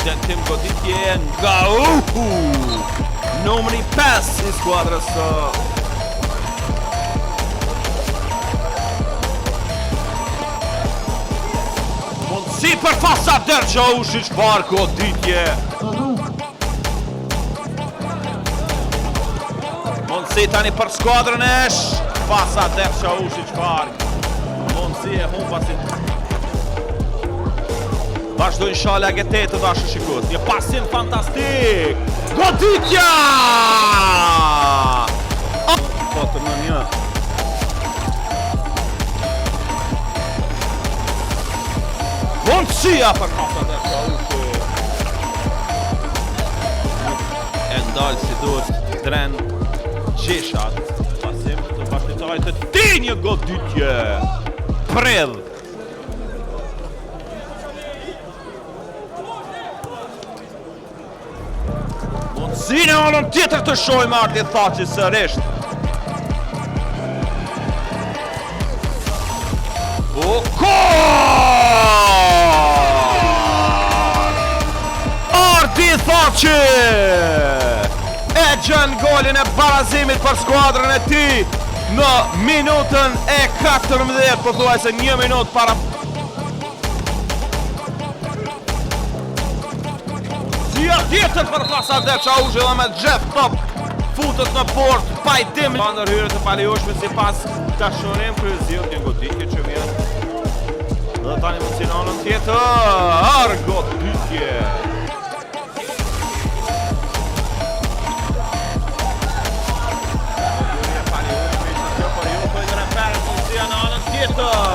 Tentim goditje nga Uhu! Numri 5 i skuadrës së Mundësi për Fasader Çaushi çfarë goditje! Mundësi tani për skuadrën e Fasader Çaushi çfarë Mundësi e humbasin Vazhdojnë Shala GT të dashur shikues. Një pasim fantastik. Goditja! Po të në një. Mundësia për Fasader Çaushi. E ndal si duhet Dren Gjishat. Pasim të bashkëlojtarit të tij një goditje. Predh. Mundësi në anën tjetër të shohim Ardi Thaçi sërisht. Bukur! Ardi Thaçi! E gjen golin e barazimit për skuadrën e tij në minutën e 14, pothuajse një minutë para Mundësia tjetër për Fasader Çaushi dhe me gjithë top futet në portë Pajtim. Pa ndërhyrje të palejueshme sipas Dashurim Kryeziut një goditje që vjen. Dhe tani mundësi në anën tjetër, goditje. Ndërhyrje e palejueshme ishte kjo për ju, për referë mundësia në anën tjetër.